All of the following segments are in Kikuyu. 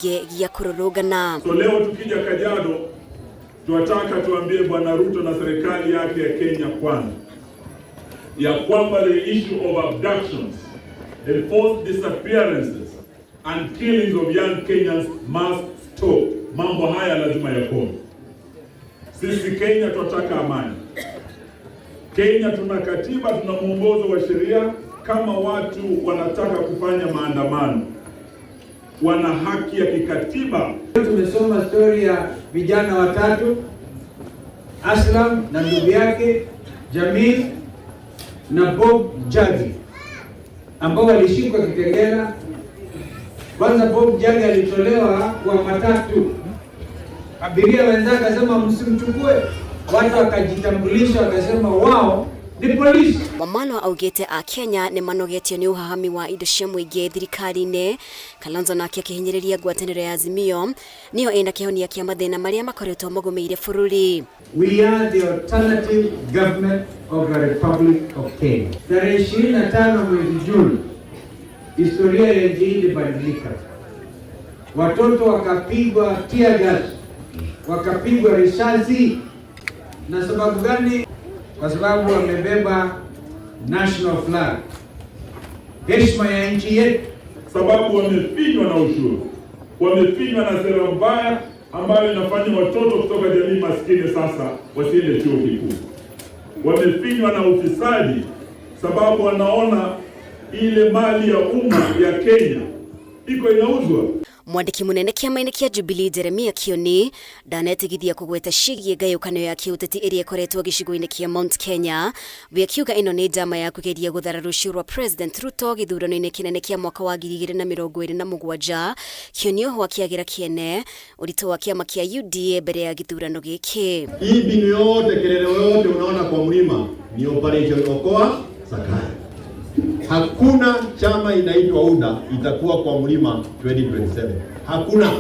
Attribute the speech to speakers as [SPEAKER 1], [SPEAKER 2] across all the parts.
[SPEAKER 1] Gĩa kũrũrũngana.
[SPEAKER 2] So leo tukija Kajiado, tunataka tuambie Bwana Ruto na serikali yake ya Kenya Kwanza ya kwamba the issue of abductions, enforced disappearances and killings of young Kenyans must stop. Mambo haya lazima yakome. Sisi Kenya tunataka amani. Kenya tuna katiba, tuna mwongozo wa sheria. Kama watu wanataka kufanya maandamano, wana haki ya kikatiba.
[SPEAKER 3] Tumesoma stori ya vijana watatu, Aslam na ndugu yake Jamil na Bob Njagi ambao walishikwa Kitengela. Kwanza Bob Njagi alitolewa kwa matatu, abiria wenzake akasema msimchukue, watu wakajitambulisha wakasema wao ni polisi.
[SPEAKER 1] Wamalwa augĩte a Kenya nĩ manogetio nĩ ũhahami wa indo cia mũingĩ thirikari-inĩ. Kalonzo nake akĩhinyĩrĩria ngwatanĩro ya Azimio nĩyo ĩna kĩhonia kĩa mathĩna marĩa makoretwo magũmĩire bũrũri.
[SPEAKER 3] We are the alternative government of the Republic of Kenya. Tarehe 25 mwezi Juni, historia ya nchi hii ilibadilika. Watoto wakapigwa tear gas, wakapigwa risasi. Na sababu gani? Kwa sababu wamebeba national flag, heshima ya nchi yetu.
[SPEAKER 2] Sababu wamefinywa na ushuru, wamefinywa na sera mbaya ambayo inafanya watoto kutoka jamii maskini sasa wasiende chuo kikuu. Wamefinywa na ufisadi, sababu wanaona ile mali ya umma ya Kenya iko inauzwa.
[SPEAKER 1] Mwandĩki mũnene kĩama-inĩ kĩa Jubilee Jeremiah Kioni ndanetigithia kũgweta ciĩgiĩ ngayũkano ya kĩũteti ĩrĩa ĩkoretwo gĩcigo-inĩ kĩa Mount Kenya, we akiuga ĩno nĩ njama ya kũgeria gũthara rũciũ rwa President Ruto gĩthurano-inĩ kĩnene kĩa mwaka wa 2027. Kioni oho akĩagĩra kĩene ũritũ wa kĩama kĩa UDA mbere ya gĩthurano gĩkĩ.
[SPEAKER 4] Hii mbinu yote, kelele yote unaona kwa mlima ni Operation Okoa Zakayo. Hakuna chama inaitwa UDA itakuwa kwa mlima 2027. Hakuna.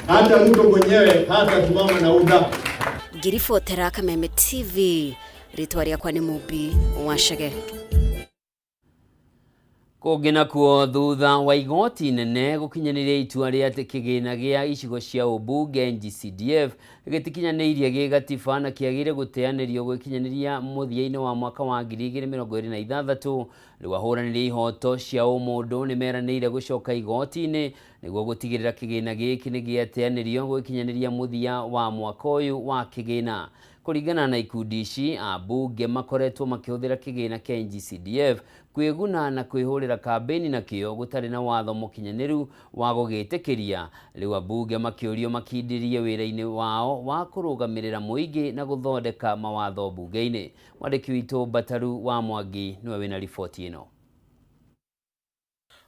[SPEAKER 4] Hata Ruto mwenyewe hatasimama na UDA.
[SPEAKER 1] Ngĩribotera Kameme TV, rĩtwa rĩakwa nĩ Mumbi Wacege.
[SPEAKER 5] Kũngĩ nakuo, thutha wa igoti inene gũkinyanĩria itua rĩa atĩ kĩgĩna gĩa icigo cia ũmbunge NGCDF gĩtikinyanĩirie gĩgatiba na kĩagĩrĩire gũteanĩrio gwĩkinyanĩria mũthia-inĩ wa mwaka wa 2026, rĩu ahũranĩri ihoto cia ũmũndũ nĩ meranĩire gũcoka igoti-inĩ nĩguo gũtigĩrĩra kĩgĩna gĩkĩ nĩ gĩateanĩrio gwĩkinyanĩria mũthia wa mwaka ũyũ wa kĩgĩna. Kũringana na ikundi ici, ambunge makoretwo makĩhũthĩra kĩgĩna kĩa NGCDF kwĩguna na kwĩhũrĩra kambĩni nakĩo gũtarĩ na watho mũkinyanĩru wa gũgĩtĩkĩria. Rĩu ambunge makĩũrio makindĩrie wĩra-inĩ wao wa kũrũgamĩrĩra mũingĩ na gũthondeka mawatho mbunge-inĩ. Mwandĩki witũ Mbataru wa Mwangi nĩwe wĩna riboti ĩno.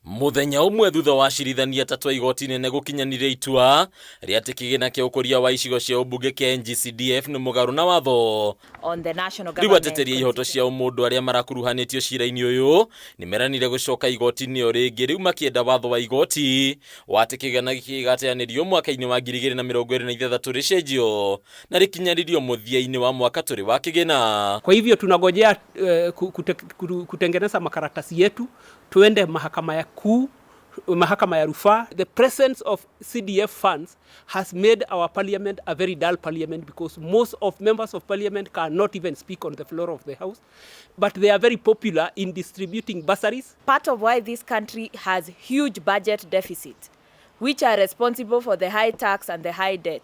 [SPEAKER 6] Muthenya ũmwe thutha wa acirithania atatũ a igoti inene gũkinyanĩria itua rĩa atĩ kĩgĩna kĩa ũkũria wa icigo cia ũmbunge kĩa NGCDF nĩ mũgarũ na watho,
[SPEAKER 7] on the national
[SPEAKER 6] rĩu ateteri a ihoto cia ũmũndũ arĩa marakuruhanĩtio cira-inĩ ũyũ nĩ meranire gũcoka igoti-inĩ o rĩngĩ, rĩu makĩenda watho wa igoti wa atĩ kĩgĩna gĩkĩ gĩgateanĩrio mwaka-inĩ wa 2026 rĩcenjio na rĩkinyanĩrio mũthia-inĩ wa mwaka tũrĩ wa kĩgĩna.
[SPEAKER 8] Kwa hivyo tunagojea kutengeneza makaratasi yetu tuende mahakama ya kuu, mahakama ya rufaa. The presence of CDF funds has made our parliament a very dull parliament because most of members of parliament cannot even speak on the floor of the house, but they are very popular in distributing bursaries.
[SPEAKER 7] Part of why this country has huge budget deficits, which are responsible for the high tax and the high debt,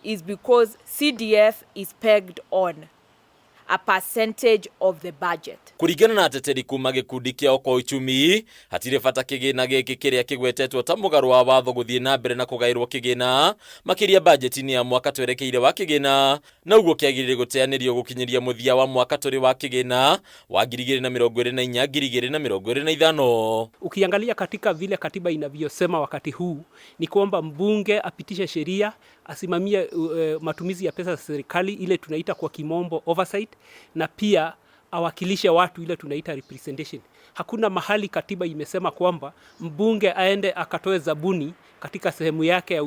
[SPEAKER 7] is because CDF is pegged on a percentage of the budget.
[SPEAKER 6] Kũringana na ateteri kuma gĩkundi kĩa Okoa Uchumi, hatirĩ bata kĩgĩna gĩkĩ kĩrĩa kĩgwetetwo ta mũgarũ wa watho gũthiĩ na mbere na kũgaĩrwo kĩgĩna makĩria bajeti-inĩ ya mwaka twerekeire wa kĩgĩna, na ũguo kĩagĩrĩire gũteanĩrio gũkinyĩria mũthia wa mwaka tũrĩ wa kĩgĩna wa 2024 2025.
[SPEAKER 8] Ukiangalia katika vile katiba inavyosema wakati huu ni kwamba mbunge apitishe sheria, asimamie matumizi ya pesa za serikali, ile tunaita kwa kimombo oversight, na pia awakilishe watu, ile tunaita representation. Hakuna mahali katiba imesema kwamba mbunge aende akatoe zabuni katika sehemu yake ya,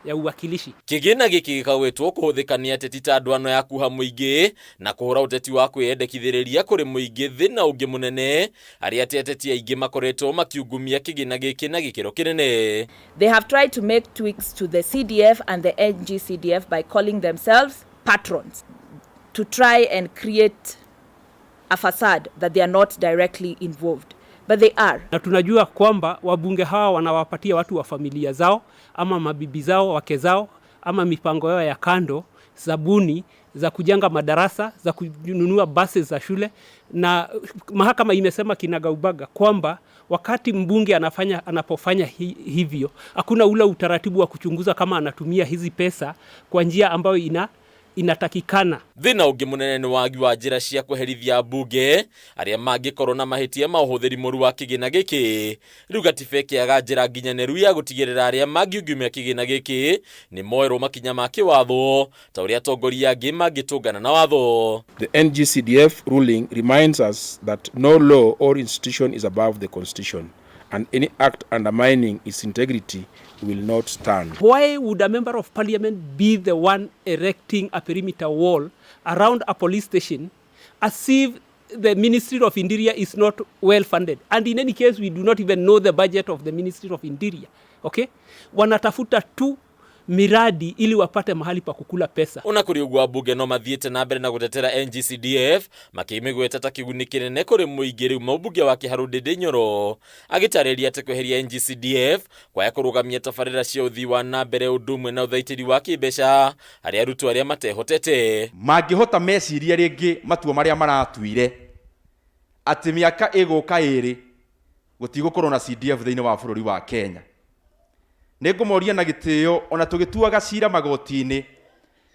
[SPEAKER 8] ya, ya uwakilishi.
[SPEAKER 6] Kĩgĩna gĩkĩ gĩkagwetwo kũhũthĩka nĩ ateti ta ndwano ya kuha mũingĩ na kũhũra ũteti wa kwĩyendekithĩrĩria kũrĩ mũingĩ. Thĩna ũngĩ mũnene arĩa atĩ ateti aingĩ makoretwo makiungumia kĩgĩna gĩkĩ na gĩkĩro kĩnene.
[SPEAKER 7] They have tried to make tweaks to the CDF and the NGCDF by calling themselves patrons to try and create a facade that they are not directly involved. But they are.
[SPEAKER 8] Na tunajua kwamba wabunge hawa wanawapatia watu wa familia zao ama mabibi zao, wake zao ama mipango yao ya kando, zabuni za kujenga madarasa, za kununua basi za shule. Na mahakama imesema kinagaubaga kwamba wakati mbunge anapofanya hivyo, hakuna ule utaratibu wa kuchunguza kama anatumia hizi pesa kwa njia ambayo inatakikana.
[SPEAKER 6] Thĩna ũngĩ mũnene nĩ wagi wa njĩra cia kweherithia ambunge arĩa mangĩkorwo na mahĩtia ma ũhũthĩri mũru wa kĩgĩna gĩkĩ. Rĩu gatiba ĩkĩaga njĩra nginyanĩru ya gũtigĩrĩra arĩa mangiungumia kĩgĩna gĩkĩ nĩ moerwo makinya ma kĩwatho ta ũrĩa atongoria angĩ mangĩtũngana na watho.
[SPEAKER 9] The NGCDF ruling reminds us that no law or institution is above the Constitution, and any act undermining its integrity will not stand.
[SPEAKER 8] Why would a member of parliament be the one erecting a perimeter wall around a police station as if the Ministry of Interior is not well funded? And in any case, we do not even know the budget of the Ministry of Interior. Okay? Wanatafuta tu miradi ili wapate mahali pa kukula pesa.
[SPEAKER 6] Ona kũrĩ ũguo ambunge no mathiĩte na mbere na gũtetera NGCDF makĩmĩgweta ta kĩguni kĩnene kũrĩ mũingĩ. Rĩu mũmbunge wa Kĩharũ Ndĩndĩ Nyoro agĩtarĩria atĩ kweheria NGCDF kwaya kũrũgamia tabarĩra cia ũthii wa na mbere ũndũ ũmwe na ũthaitĩri wa kĩmbeca harĩ arutwo arĩa matehotete.
[SPEAKER 10] Mangĩhota mecirie rĩngĩ matua marĩa maratuire atĩ mĩaka ĩgũka ĩrĩ gũtigũkorwo na CDF thĩinĩ wa bũrũri wa Kenya. Nĩngũmoria na gĩtĩo ona tũgĩtuaga cira magoti-inĩ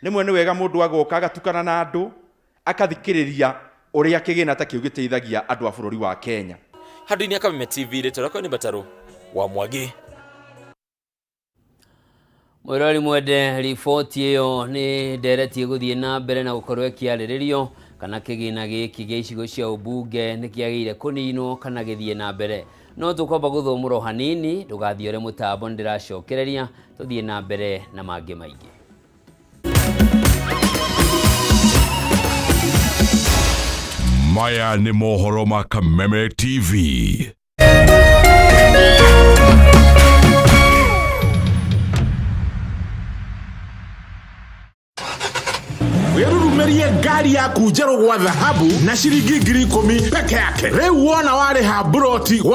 [SPEAKER 10] rĩmwe nĩ wega mũndũ agoka agatukana na andũ akathikĩrĩria ũrĩa kĩgĩna ta kĩu gĩteithagia andũ a bũrũri wa Kenya.
[SPEAKER 6] Handũ-inĩ Kameme TV, rĩtwa rĩakwa nĩ Batarũ wa Mwangi.
[SPEAKER 5] Mwĩrori mwende, riboti ĩyo nĩ ndereti ĩgũthiĩ na mbere na gũkorwo ĩkĩarĩrĩrio kana kĩgĩna gĩkĩ gĩa icigo cia ũmbunge nĩ kĩagĩrĩire kũninwo kana gĩthiĩ na mbere. No tũkwamba gũthũmũra hanini, ndũgathiĩ ũrĩ mũtambo, nĩ ndĩracokereria tũthiĩ na mbere na mangĩ maingĩ.
[SPEAKER 11] Maya nĩ mohoro ma Kameme TV.
[SPEAKER 12] Wĩrurumerie ngari yaku njerũ gwa thahabu na ciringi 10,000 peke yake. Rĩu wona warĩha mburoti gwa